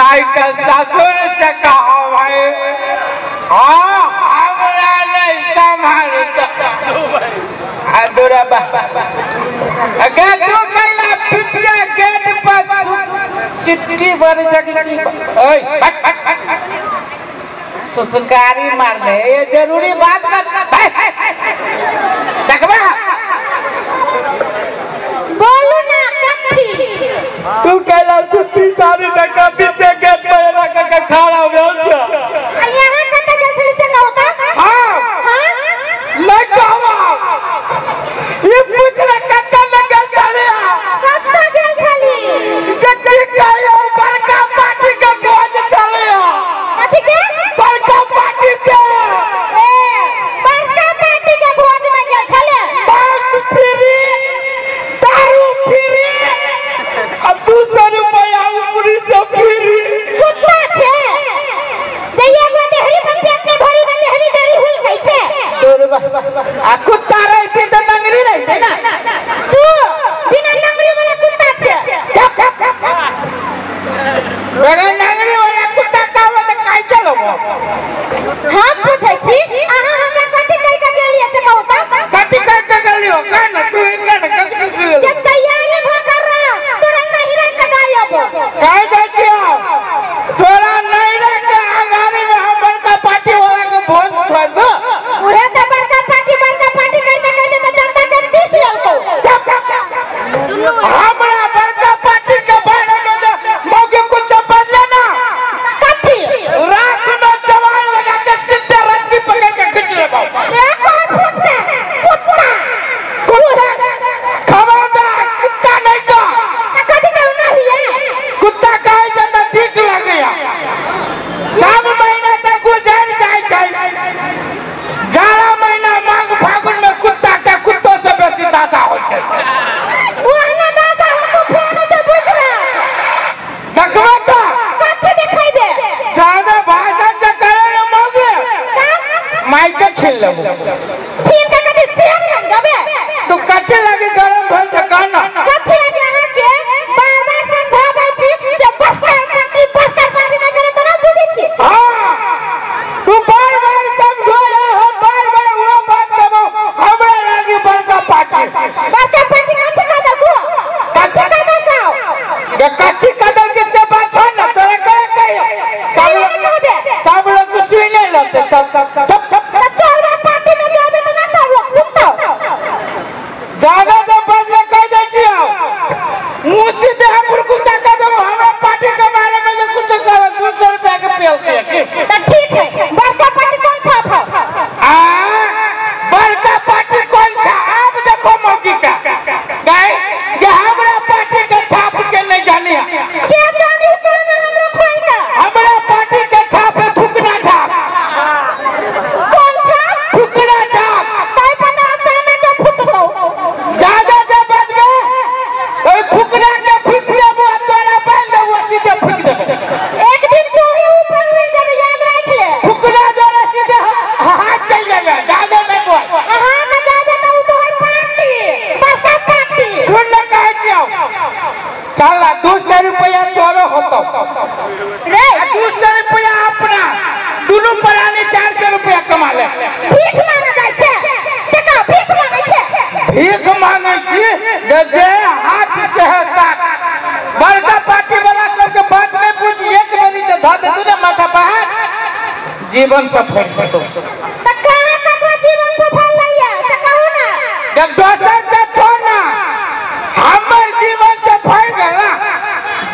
जाय के ससुर से कहो भाई हाँ हमरा नहीं संभालता अदुरा बा अगे तू कैला पीछे गेट पर सिट्टी बन सकी ओए सुसुकारी मार दे ये जरूरी बात कर देखबा बोलू ना कथी तू कैला सुती सारी जगह पीछे गेट पर रख के खड़ा भेल छ यहां कत गेल छली से कहू त हां हां मैं कहवा ये पूछला कत गेल छली कत गेल छली कथी कहियो बड़का पार्टी के भोज छली कथी के बड़का पार्टी के ए बड़का पार्टी के भोज में गेल छले बस फ्री दारू फ्री अब 200 रुपया ऊपरी से फ्री कुत्ता छे जे एगो देहरी पर पेट नहीं भरी त देहरी देहरी हुल गई छे तोर आ कुत्ता रहती त नंगरी रहते ना तू बिना नंगरी वाला कुत्ता छे बगैर नंगरी वाला कुत्ता कहबो त काहे चलो हम पूछै छी अहाँ हमरा कथि कहि के गेलियै से कहू त कथि कहि के गेलियो कह न तू कह न कथि कहि के जे तैयारी भ कर रहा तोरा नहिरा कटायब काहे जाइ छियो तोरा नहिरा के आगाड़ी में हम बड़का पार्टी वाला के भोज छोड़ दो उहे त बड़का पार्टी करते करते त जनता के चूस लेलको हमरा बड़का पार्टी के बारे में जे मौके कुछ बदले ना कथि रात में जवान लगा के सीधे रस्सी पकड़ के खींच लेबो रे कोन कुत्ता कुत्ता कुत्ता खबरदार कुत्ता नहीं का कथि कहू नहीं है कुत्ता कहे जे त ठीक लगैया सब महीना तक गुजर जाय छै जाड़ा महीना माघ फागुन में कुत्ता के कुत्तो से बेसी दादा होइ छै ओहने दादा हो तू फोन से बुझ रहा देखबो त कथि देखाइबे ज्यादा भाषण जे करे रे मौगे माइक के छीन लेबो छीन के कथि शेर बन जाबे तू कथि लागी गरम भेल छै कह ना कथि लागी अहाँ के बार बार समझाबै छी जे बस्तर पार्टी नहीं करे त ना बुझै छी हां तू बार बार समझो हम बार बार वो बात करबो हमरा लागी बड़का पार्टी बड़का पार्टी कथि कह दो कथि कह दो गे कथि कह दो कि से बात छोड़ ना तोरा कहे कहियो सब लोग सुने लगते सब त चोरवा पार्टी में जाबे त ना सब लोग सुनतो ज्यादा जब बदले कह दै छियो मुंह सीधे हम गुस्सा कर देबो हमरा पार्टी के बारे में जे कुछ कहब 200 रुपया के पेल के त ठीक है बड़का पार्टी कौन छाप है आ बड़का पार्टी कौन छा आप देखो मौकी का गए जे हमरा पार्टी के छाप के नहीं जानी के जानी तोरा हमरा खोल का हमरा पार्टी के छाप है फुकना छाप कौन छाप फुकना छाप ताई पता अचानक के फुटबो ज्यादा जे बजबे ओइ फुकना के फुक देबो तोरा बांध देबो सीधे फुक देबो एक दिन तू ही ऊपर उड़ जाबे याद रख ले फुकना जोरे सीधे हाथ चल जाबे ज्यादा नहीं बोल अहाँ के जाबे त उ तोहर पार्टी बड़का पार्टी सुन ले कहै छियौ चल 200 रुपया तोरो होतो रे 200 रुपया अपना दुनू प्राणी 400 रुपया कमा ले भीख मांगे जाइ छै से का भीख मांगे छै भीख मांगे छी जे हाथ से है साथ बड़का पार्टी वाला सबके बात में पूछ एक बनी जे धऽ दे तू ने माथा बाहर जीवन सफल जेतो त कहाँ ककरो जीवन सफल नहीं है से कहू ना जब दोसर के छोड़ ना हमर जीवन सफल गेल ना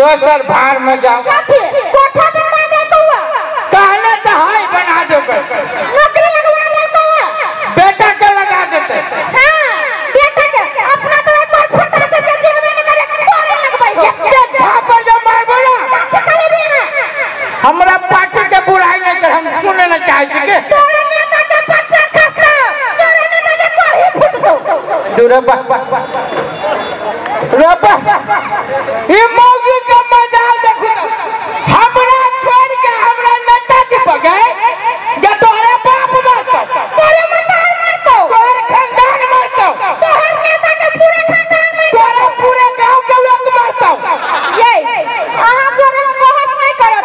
दोसर भार में जाओ कथि कोठा बनवा दे कौआ कहले त है बना देबै नौकरी लगवा दे कौआ बेटा के लगा देते हां बेटा के अपना तो एक बार फुटा से के जुड़बे न करे तोरे लगबै के झापर जे मारबो ना कथि कहले अहाँ हमरा पार्टी के बुराई नहीं कर हम सुने न चाहे छी के तोरा नेता के पत्ता खसता तोरा नेता के कोढ़ी फुटबो दूर बा रबा ई मौगी के मजाल देखू त हमरा छोड़ के हमरा नेता जी पर गए गे तोहरा बाप मरतो तोरे मतार मरतो तोहर खानदान मरतो तोहर नेता के पूरा खानदान मरतो तोरा पूरे गांव के लोग मरतो ये अहाँ जोरे हम बहस नहीं करब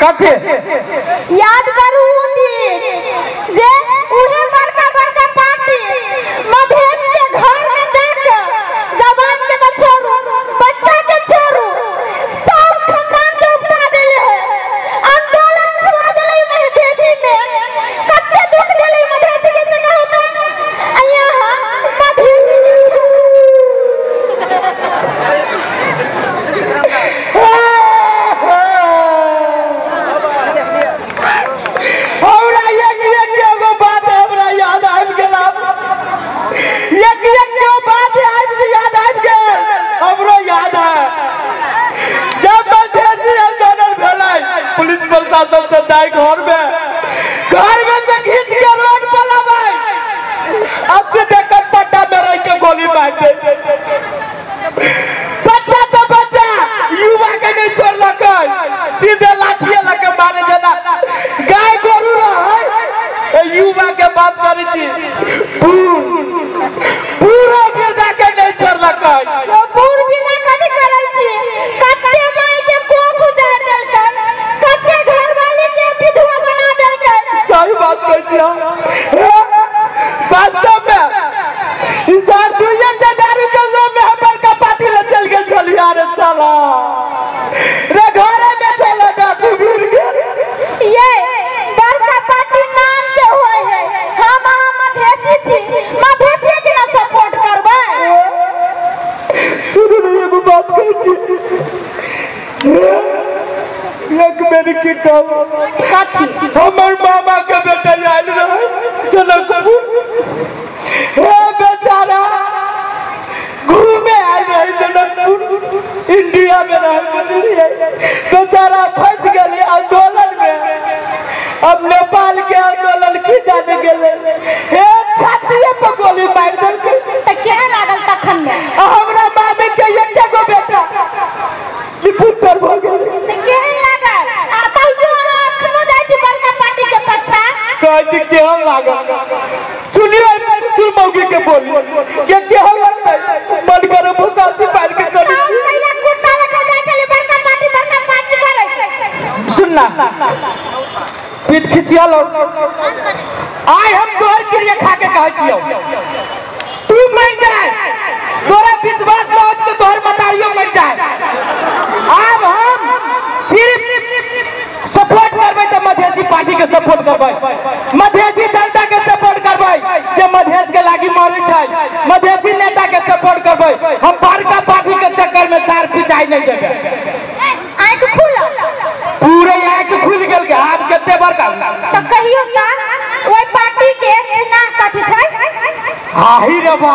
कथी याद करू उ दिन जे उहे बड़का बड़का पार्टी मधेश के घर में जाके जवान के तो छोड़ू बच्चा के छोड़ू सब खानदान के उपटा देले है आंदोलन उठवा देले मधेसी में कते दुख देले मधेसी के से कहता आ यहाँ मधेसी हमरा एक एक एगो बात हमरा याद आबि गेल एक एक गो बात आबि याद आबि गेल हमरो याद है जब मधेसी आंदोलन भेलै पुलिस प्रशासन सब जाय घर में से खींच के रोड पर लाबै अब सीधे कटपट्टा में रह के गोली मार दे बच्चा तो बच्चा युवा के नहीं छोड़लकै सीधे लाठिए लके मारे देना गाय गोरू रहै युवा के बात करै छी पूरा बिरदा के नहीं छोड़लकै बूढ़ बिना कथी करै छी कते माई के कोख उजाड़ देलकै कते घरवाली के विधवा बना देलकै सही बात कहै छी हम वास्तव में इस साल दुइये से दारू के लोभ में हम बड़का पार्टी ले चल गेल छलियै रे साला रे घरे में छल डाकू गिर गेल ये बड़का पार्टी नाम के होय है हम अहाँ मधेसी छी मधेसी के ना सपोर्ट करबै सुनू ने एगो बात कहै छी एक बेर की कहू कथी हमर मामा के बेटा आयल रहे जनकपुर हे बेचारा घूमे आयल रहे जनकपुर इंडिया में रहे बुझलियै बेचारा फंस गेलै आंदोलन में अब नेपाल के आंदोलन की जाने गेलै हे छातीये पर गोली मारि देलकै त केहन लागल तखन में आ हमरा मामी के एके गो बेटा ई पुत्र भऽ गेलै त केहन लागल आ तैयो अहाँ अखनो जाइ छी बड़का पार्टी के पछा कहै छी केहन लागल सुनियो तू मौगी के बोली के केहन लगतै मन करे भूखासी पार के करै तब छी कैला कुत्ता लेखा जाइ छलै बड़का पार्टी करै सुनना पीठ खिसिया लो आइ हम तोहर क्रिया खा के कहै छियौ तू मर जाए तोरा विश्वास न हो तो तोहर मतारियो मर जाए आब हम सिर्फ सपोर्ट करबै तऽ मधेसी पार्टी के सपोर्ट करबै मधेसी जनता के सपोर्ट करबै जे मधेस के लागी मरै छै मधेसी नेता के सपोर्ट करबै हम बड़का पार्टी के चक्कर में सार पिचाई नहीं जेबै आँख खुलल पूरे आँख खुलि गेल के आब कते बड़का त कहियो त ओहि पार्टी के चिन्ह कथी छै आही रे बा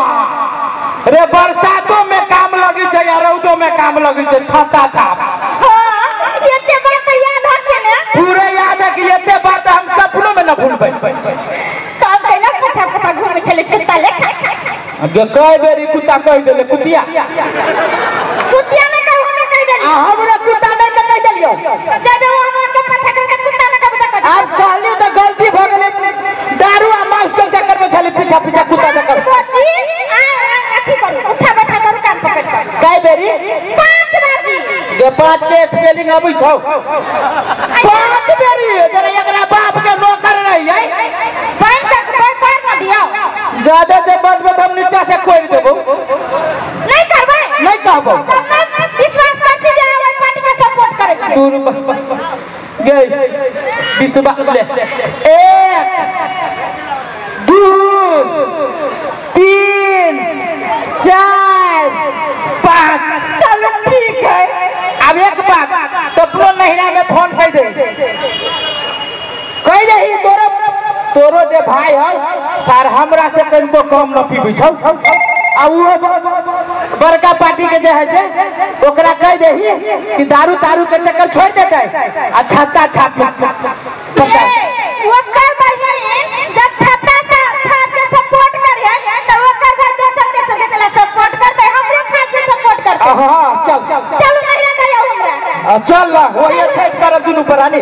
रे बरसातो में काम लगै छै आ रौदो में काम लगै छै छाता छाप हाँ एते बात याद हके ने पूरे याद है कि एते बात हम सपनो में न भूलबै तब कैला पथा पथा घूमै छलै कुत्ता लेखा गे कई बेरी कुत्ता कहि देले कुतिया कुतिया ने कहू हमरा कहि देली आ हमरा कुत्ता नहीं के कहि देलियौ जबे वो हमरा के पछा करके कुत्ता ने कहबो त कथी आब कहली तऽ गलती भऽ गेलै दारू आ मांस के चक्कर में छली पीछा पीछा कुत्ता चक्कर बची आ अथी करू उठा बैठा करू कान पकड़ के कई बेरी 5 बाजी गे 5 के स्पेलिंग अबै छौ 5 बेरी जरा एकरा बाप के नौकर रहियै बंद कर पर न दियो ज्यादा से बजबै तऽ हम नीचा से कोरि देबौ नहीं करबै नहीं कहबौ तब हम विश्वास कर छी जे अहाँ ओहि पार्टी के सपोर्ट करै छी दूर गई विश्वास ले 1 2 3 4 5 चलो ठीक है अब एक बात तो अपनो नहिरा में फोन कर दे कह दही तोरो तोरो जे भाई है सर हमरा से कनिको कम न पीबै छौ आ वो बड़का पार्टी के जे है से ओकरा कह दही कि दारू तारू के चक्कर छोड़ देते आ छाता छाप ओकर बहिन जब छाता छाप के सपोर्ट करे त ओकर भाई दोसर तेसर के कला सपोर्ट करते हमरे छाप के सपोर्ट करते हां चल चलो नहिरा कहियो हमरा चल वही छठ करब दुनू प्राणी।